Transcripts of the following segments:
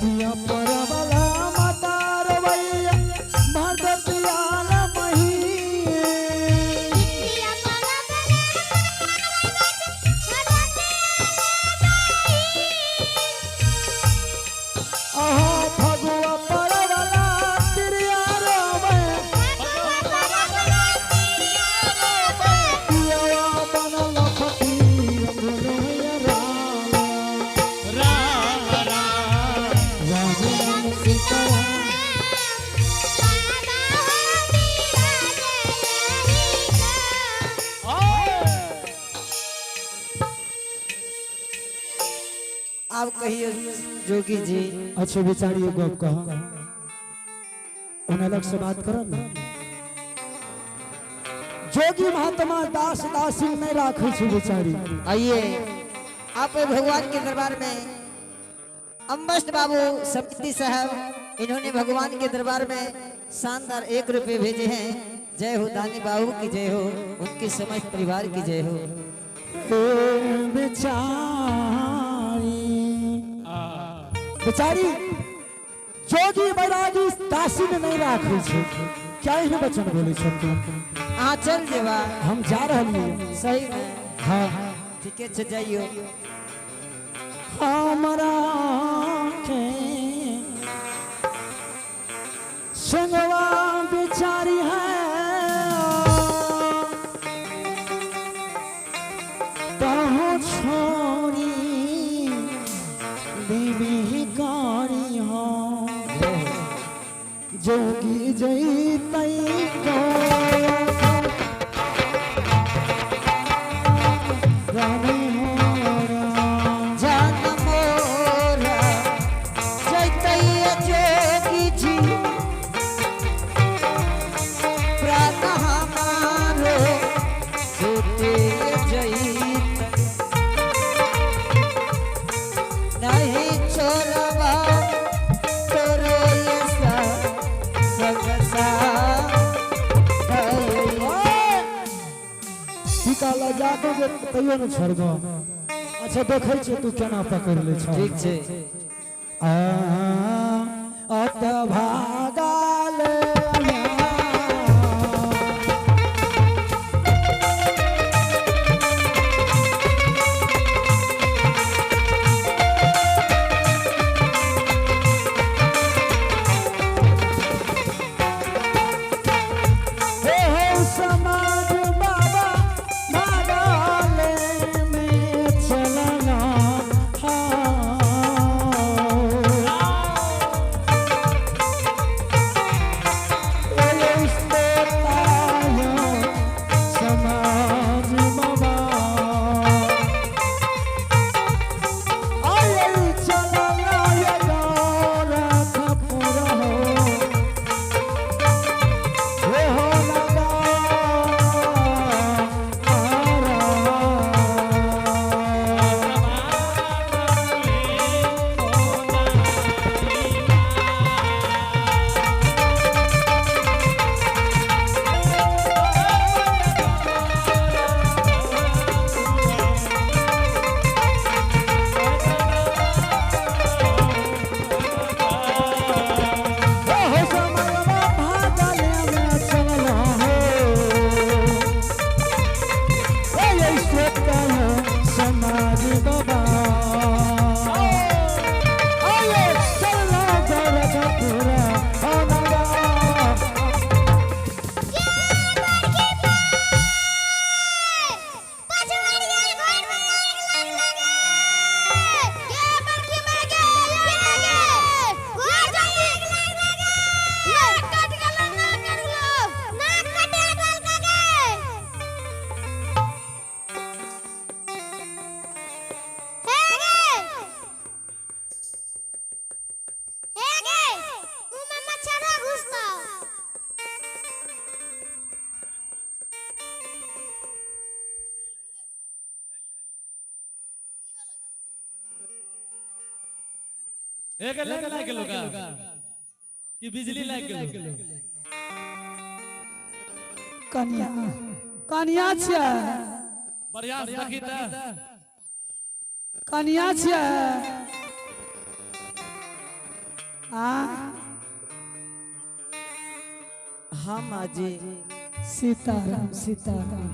जितिया परवला माता रवैया भगतिया मही। अहो फगुआ परवला तिरिया रोवे पियवा बनल फकीर भुलैया राम। राम राम। राम राम सीताराम। आप कहिए जोगी जी। अच्छा बेचारी एगो गप कह, उन अलग से बात करब ना। जोगी महात्मा दास दासी नहीं राखै छै बेचारी। आइए आप भगवान के दरबार में अम्बस्ट बाबू समिति साहब, इन्होंने भगवान के दरबार में शानदार 1 रुपये भेजे हैं। जय हो दानी बाबू की जय हो, उनके समस्त परिवार की जय हो। ए बेचारी, बेचारी जोगी बैरागी दासी में नहीं राखै छै। क्या एहन वचन बोलै छथिन? अहाँ चल जेबा। हम जा रहलियै। सही में? हाँ। ठीके छै, जाइयो। हमरा के संगवा बेचारी है तहु छोरी देवी कारी हो जोगी जैतै रानी हो राम। जान मोरा जैतैया जोगी जी, प्राण हमारो छूटे जैत नहीं, छोड़बा तोरो ये संग टीका लगा दो जे तैयो न छोड़बो। अच्छा देखै छियै तू केना पकड़ लै छौ। ठीक छै। आ अत भागाल। हे हो समाज बाबा भागाले में चलना। हाँ समाज बाबा आये चलना ये गोरखपुर हो हे हो लगा आरा। हो समयवा भागले में चलना हो। ए ये श्रोता समाज बाबा आये चलना गोरखपुर हो नगा। एक लाइन लाग गेलो का कि बिजली लाग गेलो? कनिया कनिया छियै। बढ़िया से देखी त। कनिया छियै। आ हाँ माँ जी। सीताराम सीताराम।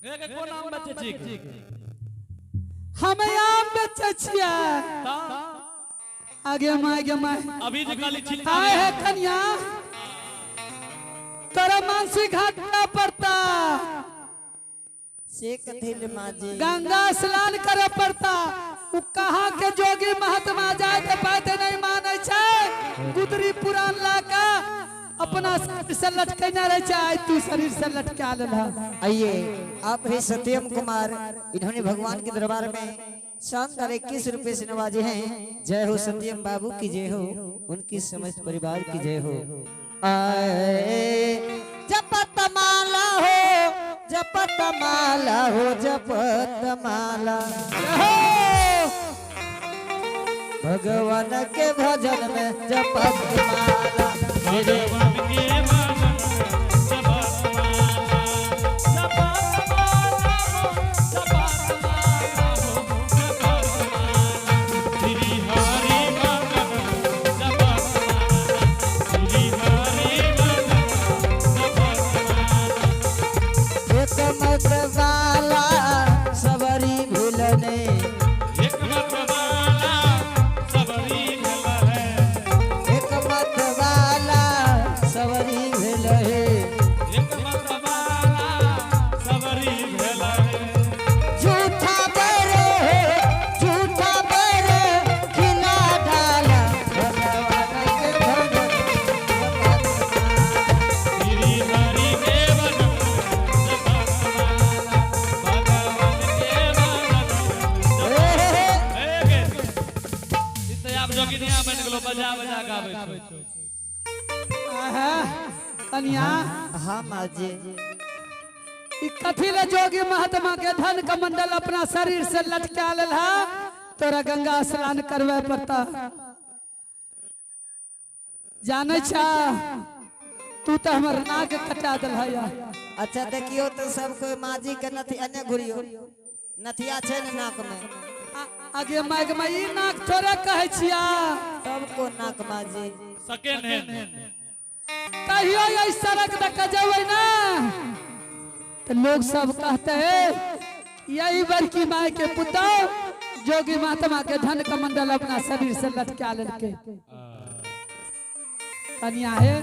ए के कोन आम बेचै छी? हमे आम बेचै छियै। ता आगे माय गे माय। अभी जे खाली छिलका आए है कन्या, तोरा मानसी घाट ना पड़ता, से कथी ले माँ जी? गंगा स्नान करे पड़ता। उ कहाँ के जोगी महात्मा जाए के बात नहीं माने छै, गुदरी पुराण ला के अपना शरीर से लटकेने रहे छै, आइ तू शरीर से लटका लेलह। आइए आप है सत्यम कुमार, इन्होंने भगवान के दरबार में शानदार 21 रुपए से नवाजे हैं। जय हो सत्यम बाबू की जय हो, उनकी समस्त परिवार की जय हो। आए जपत माला हो, जपत माला हो, जपत माला हो। भगवान के भजन में जपत माला। भगवान के भजन जपत माला, जपत माला हो, जपत माला हो, जपत माला। श्री हरि भजन जपत माला, श्री हरि भजन जपत माला। एक मत वाला सबरी भूलने, एक मत वाला सबरी भेल है, एक मत वाला सबरी भेल है, एक मत वाला सबरी भेल है। झूठा बरे झूठा बरे खिला डाला भगवान के भजन जपत माला। श्री हरि के भजन जपत माला, भगवान के भजन हे हे हे। ए गे। ई तऽ आब जोगिनिया बनि गेलो, बजा बजा गाबै छौ। आहा, कन्या। हाँ माँ जी। ई कथी ले जोगी महात्मा के धन कमंडल अपना शरीर से लटका लेल है, तोरा गंगा स्नान करवे पड़ता। जाने छा तू तो हमर नाक कटा दिल है यार। अच्छा देखियो तो सब कोई माँ जी के नथी अन्य घुरियो नथिया छै ने नाक में। आगे माइक में ई नाक थोड़े कहै छिया। सबको नाक माँ जी। सेकेंड हैंड कहियो एहि सड़क दऽ के जेबै ना तो लोग सब कहते हैं यही बड़की माय के पुतोह जोगी महात्मा के धन कमंडल अपना शरीर से लटका लेलकै। कनिया हे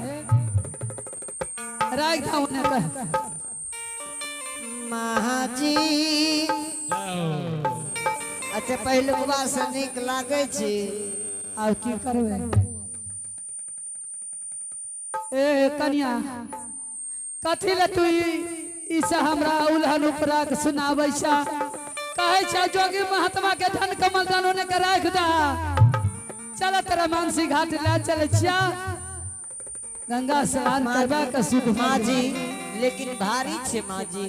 राख दो उन्हें कह। माँ जी। अच्छा पहिलुकवा से नीक लागै छी। आब की करबै? ए कनिया, कथी ले तू ई से हमरा उल्हन उपरा के सुनाबै छा? कहै छा जोगी महात्मा के धन कमल दान ओने के राख दा। चल तेरा मानसी घाट ले चले छिया, गंगा स्नान करबा के शुद्ध। माँ जी लेकिन भारी छे माँ जी।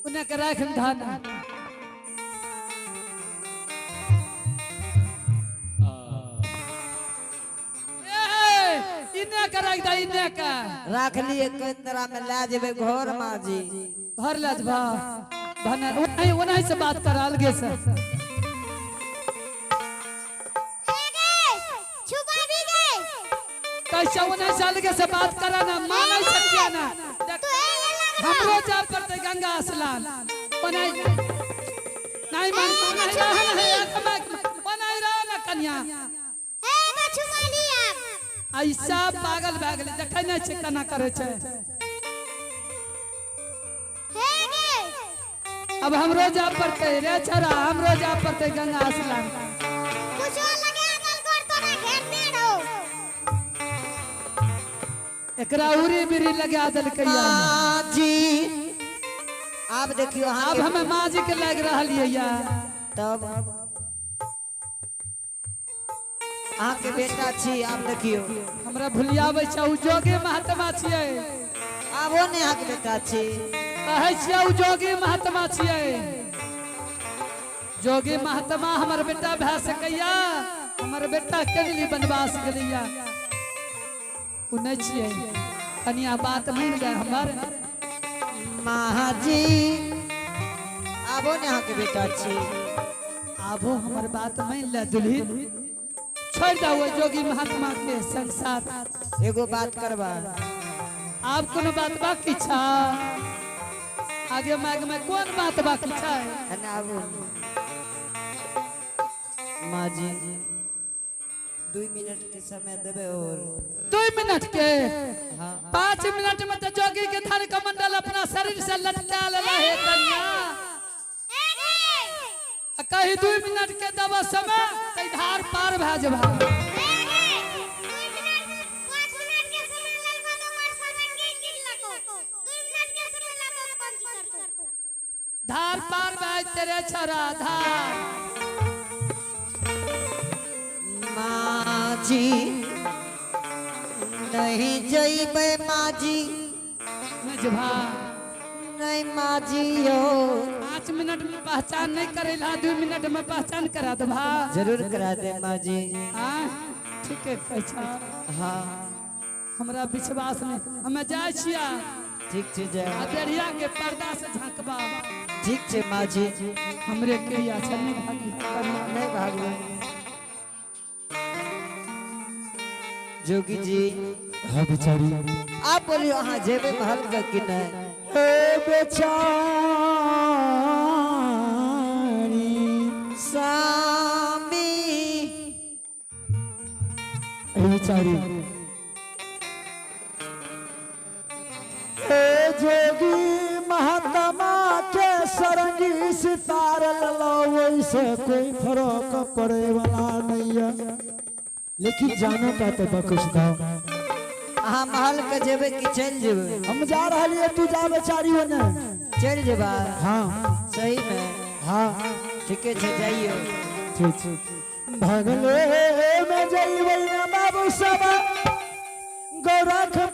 उन्हें के राख धन। ए इने के राख दा, इने के राख लिए केंद्रा में ला जेबै घर माँ जी। घर ले जबा भने ओनाही ओनाही से बात कर अलगे से। कैसे ओनाही से अलगे से बात करा ना, मानै सकिया ना। हमरो जा पड़ते गंगा स्नान। ओनाही नहीं मान, ओनाही रह ना, ओनाही रह ना कन्या। ऐसा पागल भए गेलै, देखै नहि छै केना करै छै। अब हमरो जा पड़ते रे छोरा, हमरो जा पड़ते गंगा स्नान। एकरा उरी बिरी लगा देलकै। माँ जी आब देखियो आब हमें माँ जी के लग रहल ये। तब अहाँ के बेटा छी, आब देखियो हमरा भुलियाबै छै उ जोगी महात्मा छियै। आबो ने अहाँ के बेटा छी। कहै छियै उ जोगी महात्मा छियै। जोगी महात्मा हमर बेटा भए सकैया, हमर बेटा केनली बनवास गेलैया उ नहि छियै। कनिया बात मानि ले हमर। माँ जी आबो ने अहाँ के बेटा छी। आबो हमर बात मानि ले दुल्हिन। छोड़ दो जोगी महात्मा के संसार। एगो बात करबा। आप कोनो बात बाकी छा? आगे माग में कौन बात बाकी छा? ना आबू माँ जी, 2 मिनट के समय देबे और 2 मिनट के? हाँ। 5 मिनट में तो जोगी के धन कमंडल अपना शरीर से लटका लेला है कन्या। आ कहीं 2 मिनट के दबा समय तो धार पार भा जबा। धार पार भा तेरे छरा धार। माँ जी नहीं जइबे माँ जी। नहीं जबा। नहीं माँ जी यो। 5 मिनट में पहचान नहीं करेला, 2 मिनट में पहचान करा दे भा। जरूर करा दे माँ जी। हाँ ठीक है पहचान। हाँ। हमरा विश्वास नहीं, हमें जाय छिया। ठीक छे जाय। आ देरिया के पर्दा से झांकबा। ठीक छे माँ जी। हमरे के या छल नहीं भागी। नहीं भागबे। जोगी जी। हाँ बेचारी। आप बोलियो अहाँ जेबे महल का कि नहीं? ए बेचारी स्वामी। ए बेचारी। ए जोगी महात्मा के सरंगी सितार ललो, वैसे कोई फर्क पड़े वाला नहीं है, लेकिन जानो का तो बख्श दो। अहाँ महल के जेबे कि चल जेबे? हम जा रहा है, तू जा बेचारी होने। चल जेबा? हाँ। सही में? हाँ। ठीक है जाइयो। ठीक ठीक। भगले में जइबै ना बाबू सब, गोरखपुर।